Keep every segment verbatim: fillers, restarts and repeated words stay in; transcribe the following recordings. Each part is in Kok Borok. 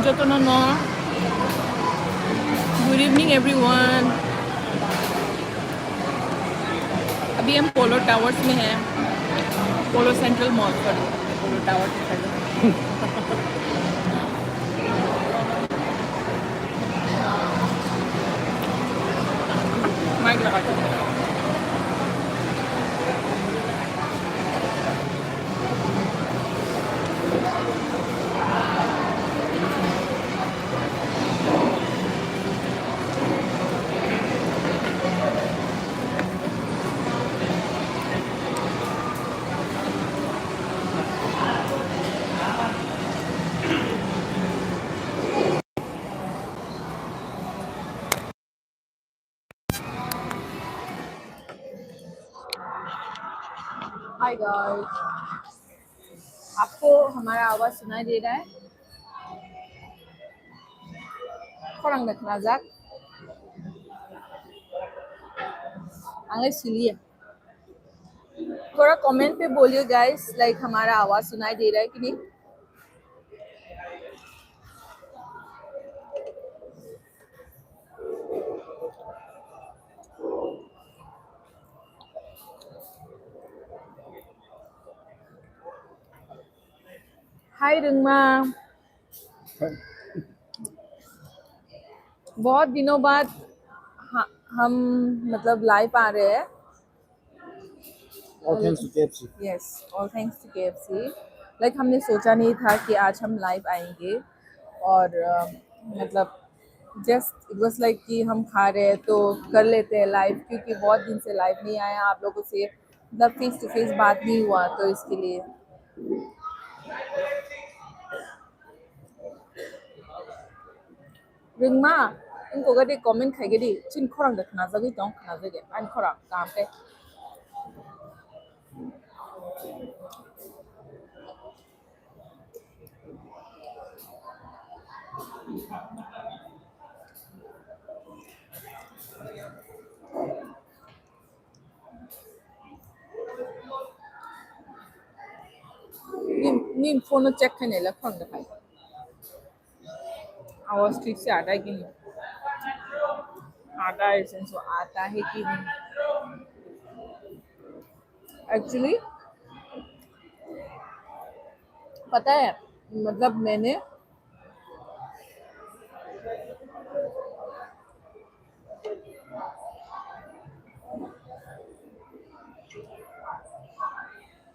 Jotono no. Good evening, everyone. अभी हम पोलो टावर्स में हैं, पोलो सेंट्रल मॉल, सॉरी, पोलो टावर की साइड। माइक लगा दो। Hi guys, आपको हमारा आवाज सुनाई दे रहा है? Khorang da khnajak. Ang le siliya. थोड़ा कमेंट पे बोलिए गाइस, लाइक हमारा आवाज सुनाई दे रहा है कि नहीं? Hi Rungma. बहुत दिनों बाद ह-, हम मतलब लाइव आ रहे हैं। All thanks to K F C. Yes, all thanks to K F C. Like हमने सोचा नहीं था कि आज हम लाइव आएंगे और अ, मतलब जस्ट इट वाज लाइक कि हम खा रहे हैं तो कर लेते हैं लाइव, क्योंकि बहुत दिन से लाइव नहीं आया आप लोगों से, मतलब फेस टू फेस बात नहीं हुआ, तो इसके लिए। Rungma, wngkok gadi comment khaigadi, chini khorang da khnajagwi tong, khnajagwi, ani khorang kaham khe. Nini, nini phone no check khainai le khorang da khai. आवाज ठीक से आता है कि नहीं? आता है, सेंस आता है कि नहीं? एक्चुअली पता है, मतलब मैंने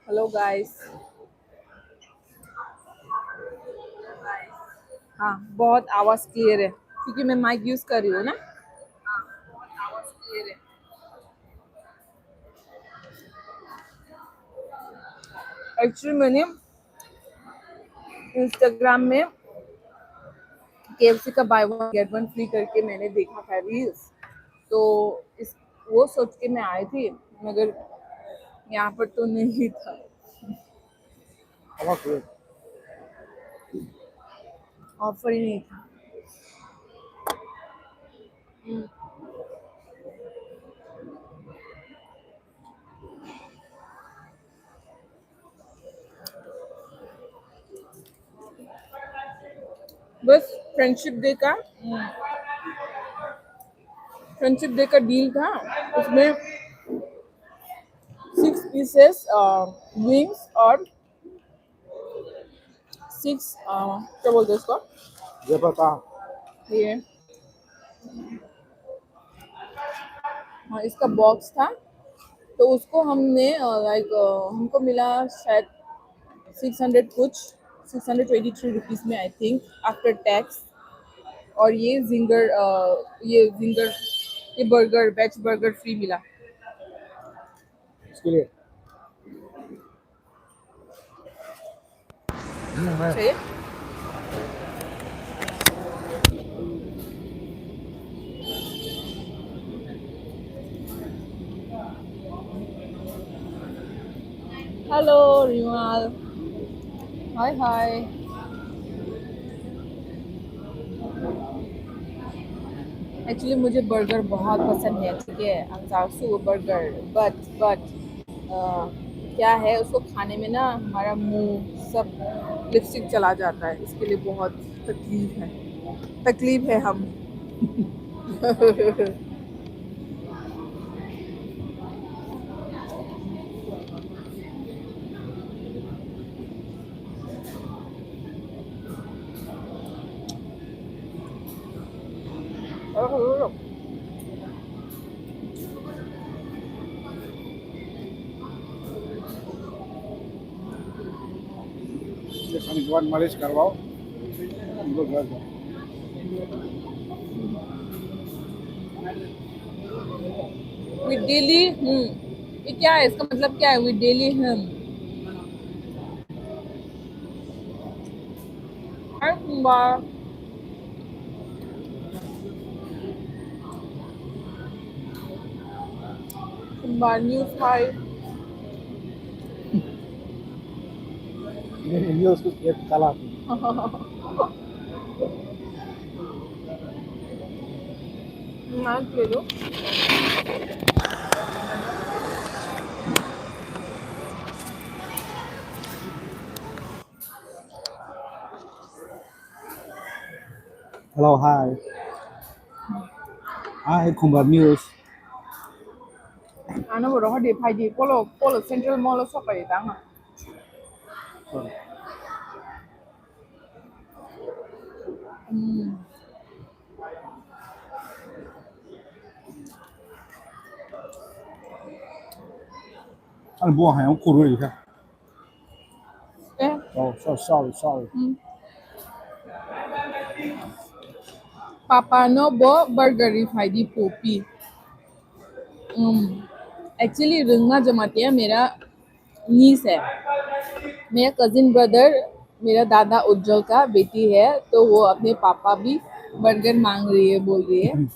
हेलो गाइस। हाँ, बहुत आवाज क्लियर है क्योंकि मैं माइक यूज कर रही हूँ ना। एक्चुअली मैंने इंस्टाग्राम में केएफसी का by one get one free करके मैंने देखा था रील्स, तो इस, वो सोच के मैं आई थी, मगर यहाँ पर तो नहीं था। ऑफर ही नहीं था। हम्म। बस फ्रेंडशिप डे का, फ्रेंडशिप डे का डील था, उसमें सिक्स पीसेस विंग्स और सिक्स, क्या बोलते हैं उसको, ये पता। ये हाँ, इसका बॉक्स था, तो उसको हमने, अ, लाइक, अ, हमको मिला शायद सिक्स हंड्रेड कुछ, six hundred twenty three rupees में, आई थिंक, आफ्टर टैक्स। और ये जिंगर, अ, ये जिंगर, ये बर्गर, वेज बर्गर फ्री मिला। इसके लिए। चाहिए? हेलो रिमाल, हाय हाय। एक्चुअली मुझे बर्गर बहुत पसंद है, ठीक है, अंचासू बर्गर, बट बट क्या है, उसको खाने में ना हमारा मुंह सब लिपस्टिक चला जाता है, इसके लिए बहुत तकलीफ है, तकलीफ है हम। Kani juan malis karbao. With daily, hmm. ये क्या है? इसका मतलब क्या है? With daily, hmm. Hi, Kumba. Kumba news, hi. News ko kep kala. Nang kelo. Hello, hi. Hi, Khumbar News. Ano borok hadi phaidi, polo, polo Central Mall o sokai tang. Hmm. Ano bo hai ang kuru ri kha. Eh? Oh, so sorry, sorry. Hmm. Papa no bo burger ri phaidi popi. Hmm. Actually, Rungma Jamatia mera niece hai. Mera cousin brother, mera dada Ujjwal ka beti hai, to wo apne papa bhi burger mang rahi hai, bol rahi hai. Hmm.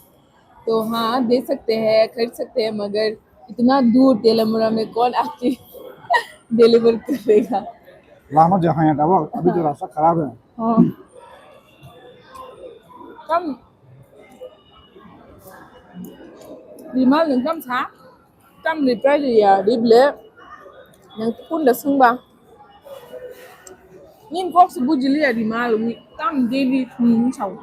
तो हाँ, दे सकते हैं, खरीद सकते हैं, मगर इतना दूर तेलामुरा में कौन आके डिलीवर करेगा? Lama jahanya tabok, abhi to rasta kharab hai. हाँ। Tam Rimal nwng tam sa, tam reply ya, rible. Nwng kunda swngba. Nin kok se bujili ya Rimal, wi tam daily nwng sao.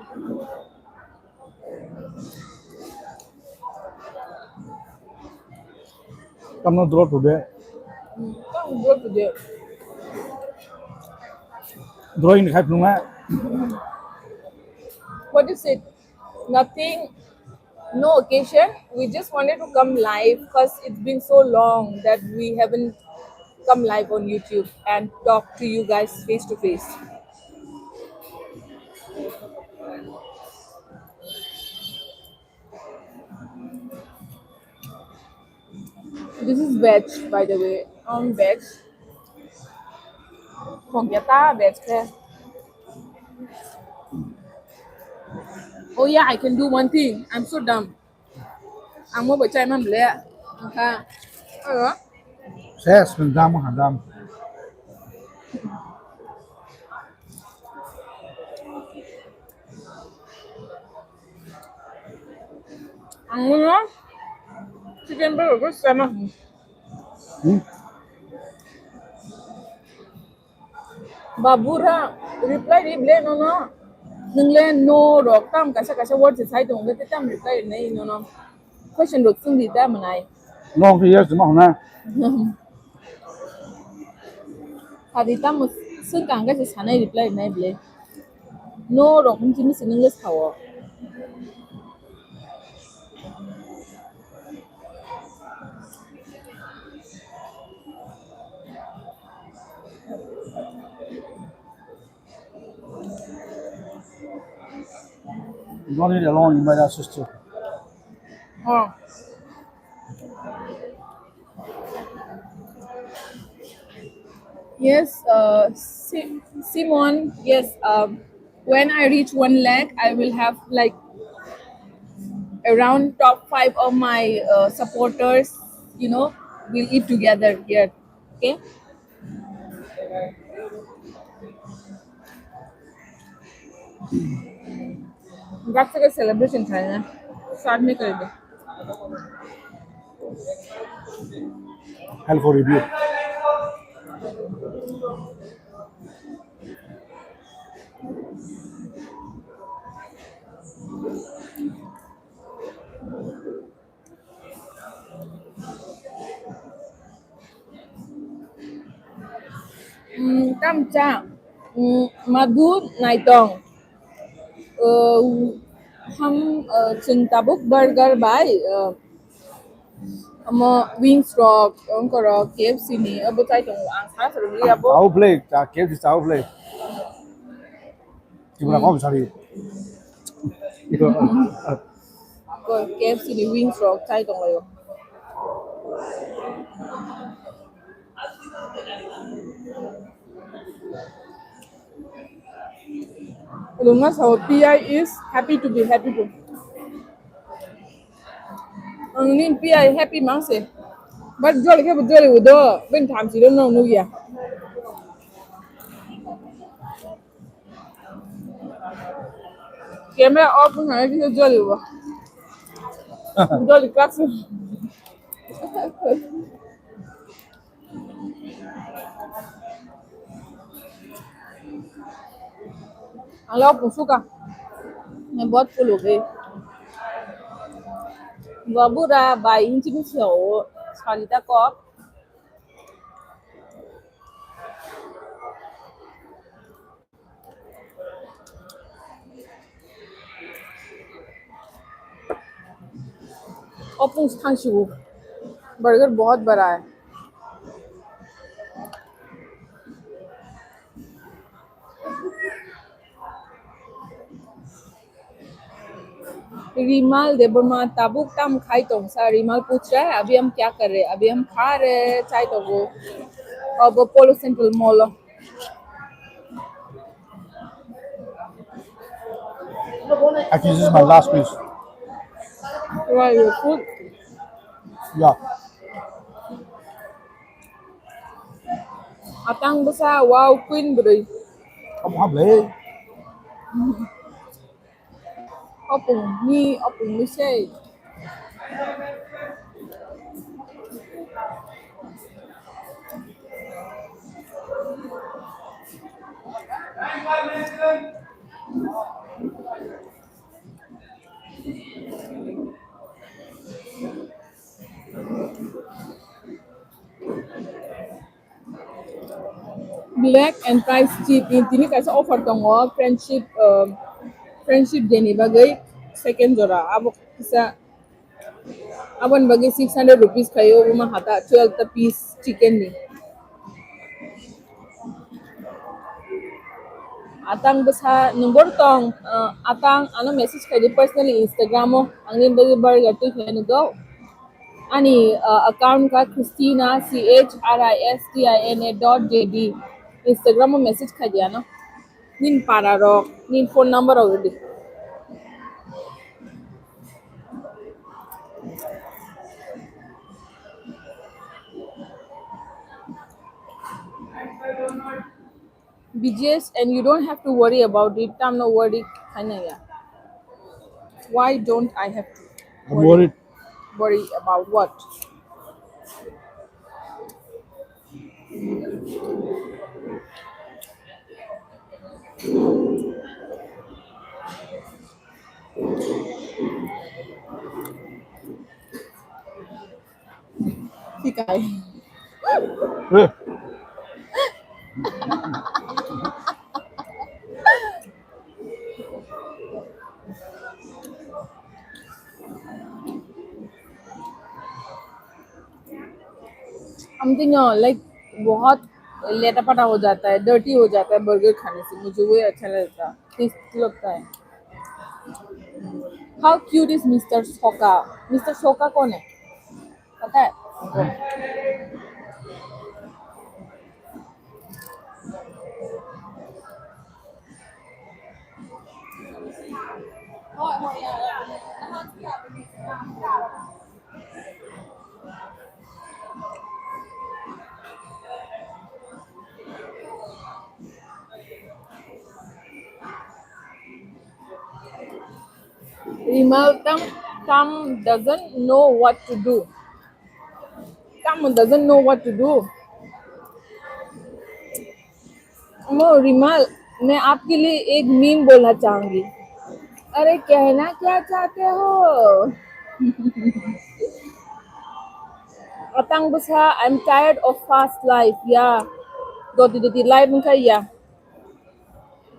Tamno draw today. Tamno draw today. Drawing khai phunga. What is it? Nothing, no occasion. We just wanted to come live because it's been so long that we haven't come live on YouTube and talk to you guys face to face. This is veg, by the way. Non-veg. Kok ya ta veg khe. Oh yeah, I can do one thing. I'm so dumb. Ang mo bai chai man ble. Angkha. Aro. Ses, dam ha dam. Ang mo chicken burger ko sama. Hmm? Babura reply rible nono. Nungle no rok tam kaisa kaisa word se sai tongo, te tam reply nai nono. Question rok sung di ta manai. No, yes, no, na. Sadi tamo swngkang khe se sanai reply nai ble. No rok wng chini se nung le sao. Don't eat alone, you might have sister. Oh. Yes, uh, Si-, Simon, yes, um, when I reach one lakh, I will have, like, around top five of my, uh, supporters, you know, we'll eat together here. Okay? Gak sa celebration khaina. Start nahi kari de. Hell for review. Mm, tamcha, mm, madhu naitong. Uh, ham, uh, chwng tabuk burger bai, uh, amo wings rok, ongko rok, K F C ni, abo chai tongo. Ang sa sa rwgwi abo. Chao play, cha, K F C chao play. Chibra kom sari. Ko K F C ni wings rok chai tonglaio. Lunga sao P I is happy to be happy to. Ang nin P I happy mang se. But jol ke jol udo ben tham si no nugya. Camera off na ni jol udo. Jol klak se. Alo pusuka. Ni bot pulugi. Gabura bai inchi ni sio salita kok. Opung thang sibu. Burger bahut bada hai. Rimal Debbarma tabuk tam khai tong sa, Rimal puch raha hai, abhi hum kya kar rahe, abhi hum kha rahe, chai tongo. Abo Polo Central Mall o. Actually, this is my last piece. Why you put? Yeah. Atang bwsa, wow, queen bwrwi. Kamu ham le? Opung mi, opung mi sei. Black and price cheap. Tini kaisa offer tongo, friendship, uh, friendship day ni bagwi second jora. Abo kisa, aboni bagwi six hundred rupees khaio, obo ma hata twelve ta piece chicken ni. Atang bwsa nungbo tong, uh, atang ano message khaidi personally Instagram o, angni bagwi burger twi khlai nungdo. Ani, uh, account ka Christina, C H R I S T I N A dot J D. Instagram o message khaidi ano. Nin para rok, nin phone number rok di. B J S, and you don't have to worry about it. Tam no worry khaina ya. Why don't I have to I'm worry? Worried. Worry about what? Sikai. Eh. हम तो no, like, बहुत लेटा पटा हो जाता है, डर्टी हो जाता है बर्गर खाने से। मुझे वही अच्छा लगता, टेस्ट लगता है। How cute is Mister Soka? Mister Soka कौन है? पता है? Rimal Tam, Tam doesn't know what to do. Tam doesn't know what to do. Oh, Rimal, मैं आपके लिए एक मीम बोलना चाहूंगी। अरे, कहना क्या चाहते हो? Atang bwsa, I'm tired of fast life, yeah. Doti doti life wngkha ya.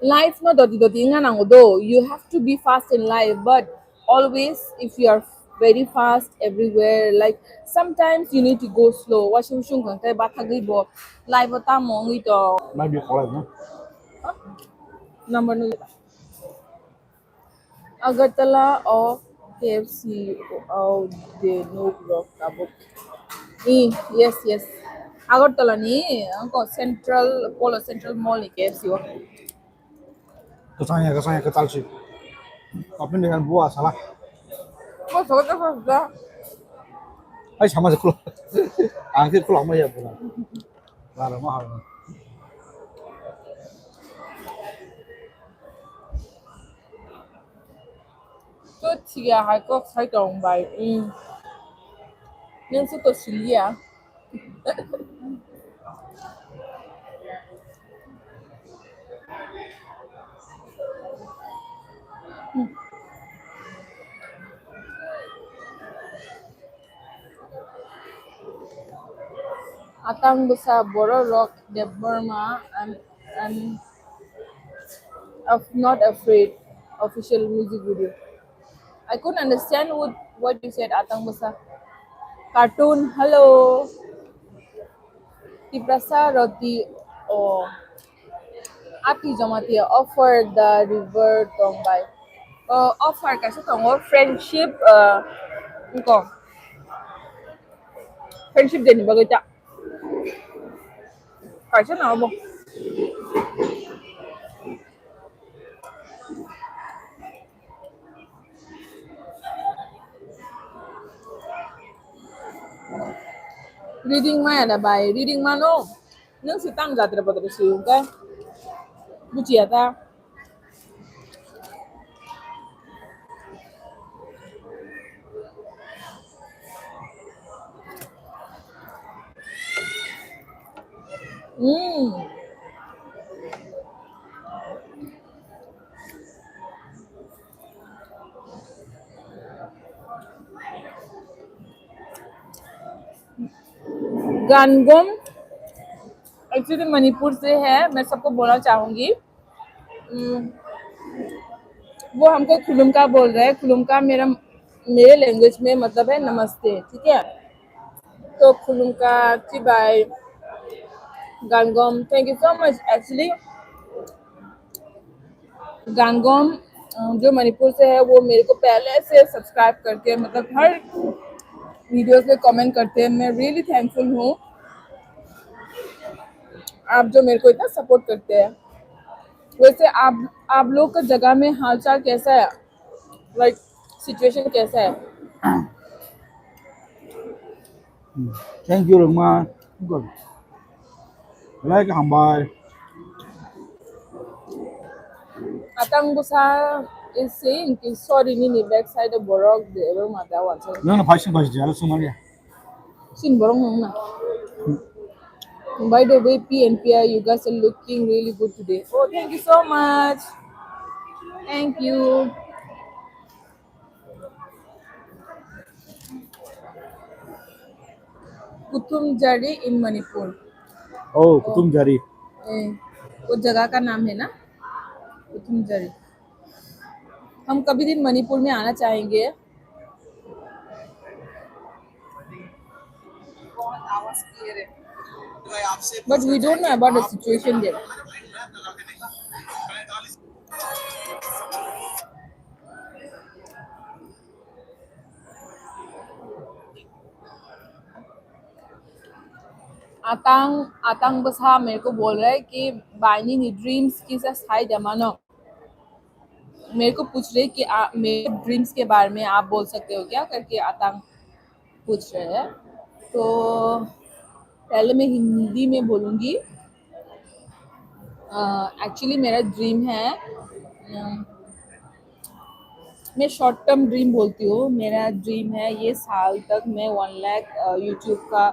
Life no doti doti wngna nango do. You have to be fast in life, but always if you are very fast everywhere, like, sometimes you need to go slow. Washing machine kang tai bathagwi bo life o tamo wngwi to. Maybe college, no? Number no. Agartala o K F C o de no rok tabuk. I, yes, yes. Agartala ni angko Central, Polo Central Mall ni K F C o. Kasang ya, kasang ya, katal si. Kapin dengan buah salah. Mo sogo ta sa. Ai sama se kulo. Ang ke kulo ma ya pura. Lara ma ha. To thiya hai kok sai tong bai. Mm. Nang su to siliya. Atang bwsa borok rok Debbarma, I'm, I'm af-, not afraid. Official music video. I couldn't understand what, what you said, Atang bwsa. Cartoon, hello. Tiprasa roti, oh. Ati Jamatia offer the river tong bai. Oh, offer kaisa tongo, friendship, uh, nko. Friendship day ni bagwi ta. Kaisa na obo. Reading maya da bai, reading mano. Nung si tang jatra patra si yung ka. Bujiya ta. Hmm. Gangom, actually Manipur से है, मैं सबको बोलना चाहूँगी। हम्म, वो हमको खुलुमका बोल रहे हैं। खुलुमका मेरा, मेरे लैंग्वेज में मतलब है नमस्ते, ठीक है? तो खुलुमका, चिबाय, गानगम, thank you so much। Actually, गानगम, अ, जो मणिपुर से है, वो मेरे को पहले से सब्सक्राइब करके, मतलब, हर वीडियोज़ में कमेंट करते हैं। मैं रियली थैंकफुल हूँ, आप जो मेरे को इतना सपोर्ट करते हैं। वैसे आप, आप लोग का जगह में हालचाल कैसा है? लाइक, सिचुएशन कैसा है? Thank you, Rungma. Good. Like, hambai. Atang Busa is saying ki sorry nini backside of borok de ever mata wansa. No, no, fashion, fashion, jalo sumariya. Sin borok nung na. By the way, P and P I, you guys are looking really good today. Oh, thank you so much. Thank you. Kutumjari in Manipur. Oh, Kutumjari. ए, वो जगह का नाम है ना, कुतुमझारी। हम कभी दिन मणिपुर में आना चाहेंगे। But we don't know about the situation there. आतंग, आतंग बसा मेरे को बोल रहा है कि बाइनी नी ड्रीम्स की से साइड है मानो। मेरे को पूछ रहे कि आ, मेरे ड्रीम्स के बारे में आप बोल सकते हो क्या करके आतंग पूछ रहे हैं। तो पहले मैं हिंदी में बोलूँगी। एक्चुअली मेरा ड्रीम है, अम, मैं शॉर्ट टर्म ड्रीम बोलती हूँ। मेरा ड्रीम है ये साल तक मैं वन लाख यूट्यूब का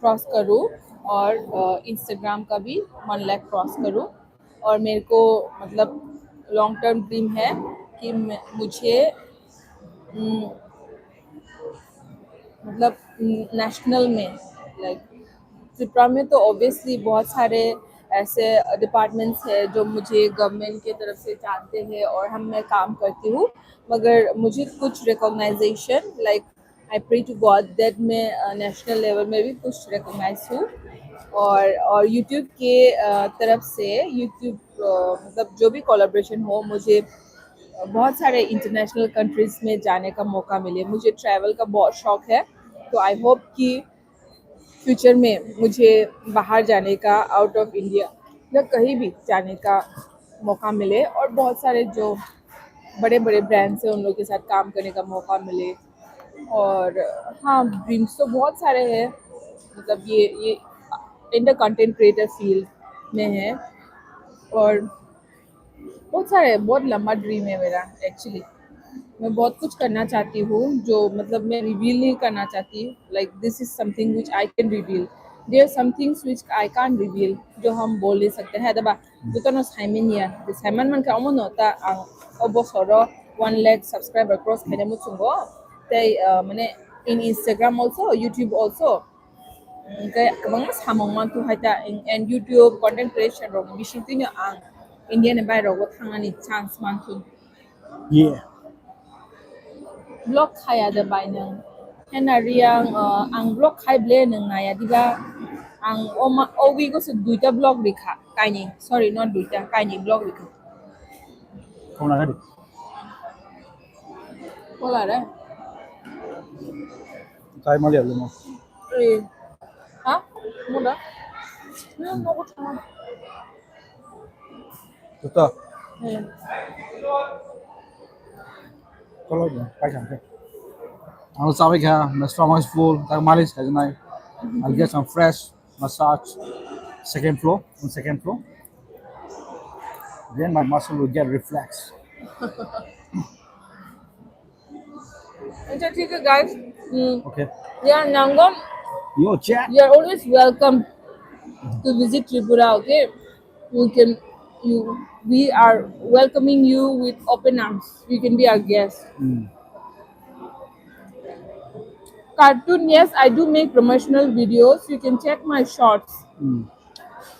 क्रॉस करूँ और इंस्टाग्राम का भी वन लाख क्रॉस करूँ। और मेरे को, मतलब, लॉन्ग टर्म ड्रीम है कि मैं, मुझे, उम, मतलब, नेशनल में, लाइक, त्रिपुरा में तो ऑब्वियसली बहुत सारे ऐसे डिपार्टमेंट्स हैं जो मुझे गवर्नमेंट की तरफ से जानते हैं और हम मैं काम करती हूँ, मगर मुझे कुछ recognisation, like, I pray to God that मैं नेशनल लेवल में भी कुछ रिकॉग्नाइज हूँ। और और यूट्यूब के तरफ से, यूट्यूब मतलब जो भी कोलैबोरेशन हो, मुझे बहुत सारे इंटरनेशनल कंट्रीज में जाने का मौका मिले। मुझे ट्रैवल का बहुत शौक है, तो आई होप कि फ्यूचर में मुझे बाहर जाने का, आउट ऑफ इंडिया या कहीं भी जाने का मौका मिले और बहुत सारे जो बड़े बड़े ब्रांड्स हैं उन लोग के साथ काम करने का मौका मिले। और हाँ, ड्रीम्स तो बहुत सारे हैं, मतलब ये ये in the content creator field में है। और बहुत सारे, बहुत लंबा ड्रीम है मेरा एक्चुअली। मैं बहुत कुछ करना चाहती हूँ जो मतलब मैं रिवील नहीं करना चाहती। Like, this is something which I can reveal. There are some things which I can't reveal, जो हम बोल नहीं सकते हैं। Daba, butono saimin ya, saiman man ka omo no ta ang o bosoro one lakh subscriber cross khaina muchungo. Tei mane, in Instagram also, YouTube also, hingke kwbangma samung manthu hai ta, and YouTube content creation rok bising twi no ang India ni bairok o thangnani chance manthu. Yeah. Vlog khaya de bai nang? Hena Riang, ang vlog khai ble nang naya diba? Ang o ma o week o se duita vlog rikha, kaini, sorry, not duita, kaini vlog rikha. Kau na kadi? Kola re? Kai mali alu mo. Eh. Ha? Muda? Ni mau kau tengah. Tuta. Eh. Kalau ya, kai kan. Ang sabi ka, my stomach is full. Tak malis ka nai. I'll get some fresh massage. Second floor, on second floor. Then my muscle will get reflex. Acha, thik hai, guys. Hmm. Okay. Yeah, Nangom, Yo, chat. You are always welcome to visit Tripura, okay? You can, you, we are welcoming you with open arms. You can be our guest. Mm. Cartoon, yes, I do make promotional videos. You can check my shorts. Mm.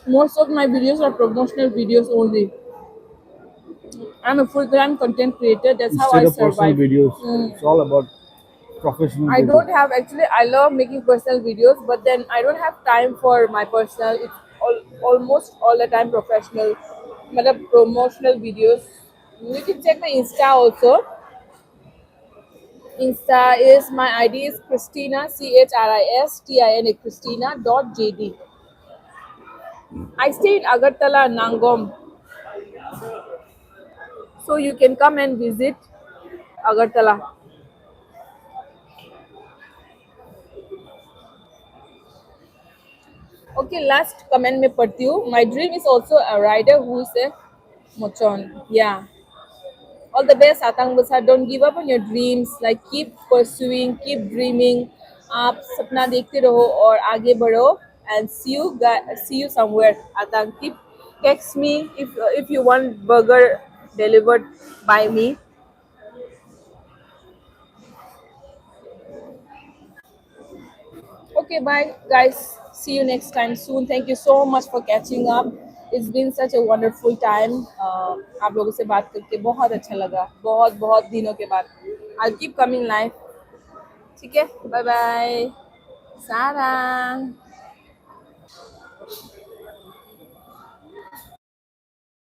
Most of my videos are promotional videos only. I'm a full-time content creator. That's how I Instead of personal survive. videos, Mm. It's all about professional. I Videos. Don't have, actually, I love making personal videos, but then I don't have time for my personal. It's all, almost all the time professional, मतलब, promotional videos. You can check my Insta also. Insta is, my I D is Christina, C H R I S T I N A, Christina dot J D. I stay in Agartala, Nangom. So you can come and visit Agartala. Okay, last comment में पढ़ती हूँ. My dream is also a rider who is a mochon. Yeah. All the best, Atang Basa. Don't give up on your dreams. Like, keep pursuing, keep dreaming. आप सपना देखते रहो और आगे बढ़ो. And see you, guys, see you somewhere. Atang, keep text me if if you want burger delivered by me. Okay, bye guys. See you next time soon. Thank you so much for catching up. It's been such a wonderful time. Uh, आप लोगों से बात करके बहुत अच्छा लगा, बहुत बहुत दिनों के बाद. I'll keep coming live. ठीक है, bye bye. सारा.